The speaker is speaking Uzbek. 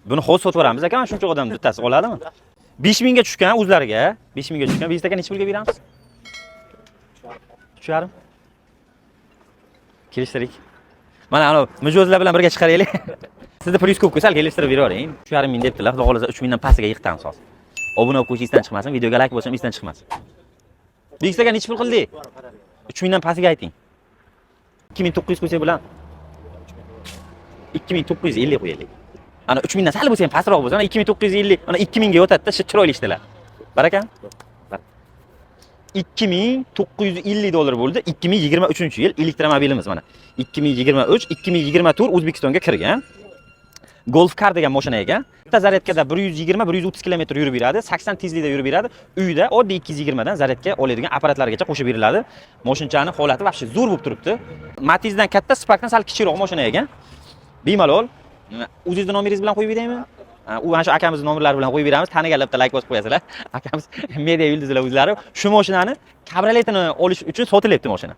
Buni hozir sotib yuboramiz, aka, mana shuncha odam bittasi oladimi? 5000 ga tushgan o'zlariga, 5000 ga tushgan. Biz aka, necha pulga beramiz? 3,5. Kelishtirik. Mana anavi mijozlar bilan birga chiqaraylik. Sizni pulingiz ko'p, sal kelishtirib beravering. 3,5 ming debdilar. Xudo xohlasa, 3000 dan pastiga yiqitamiz hozir. Obuna bo'lib qo'yish esdan chiqmasin, videoga like bosib esdan chiqmasin. Bek aka, necha pul qildik? 3000 dan pastiga ayting. 2900 qo'ysak bo'ladimi? 2950 qo'yaylik. Ana 3000 dan sal bo'lsa ham pastroq bo'lsa, ana 2950, ana 2000 ga yotadi-da, shu chiroyli ishdalar. Barakam? 2950 dollar bo'ldi. 2023-yil elektromobilimiz mana. 2023, 2024 O'zbekistonga kirgan. Golf Car degan mashina ekan. Bitta zaryadkada 120, 130 km yurib beradi, 80 tezlikda yurib beradi. Uyda oddiy 220 dan zaryadka oladigan apparatlargacha qo'shib beriladi. Moshinchani holati вообще zo'r bo'lib turibdi. Matizdan katta, Sparkdan sal kichikroq mashina ekan. Bemalol o'zingizni nomeringiz bilan qo'yib beraymi? Ha, u mana shu akamizni nomerlari bilan qo'yib beramiz. Taniganlar bitta like bosib qo'yasizlar. Akamiz media yulduzlar o'zlari. Shu mashinani, kabrioletini olish uchun sotilyapti mashina.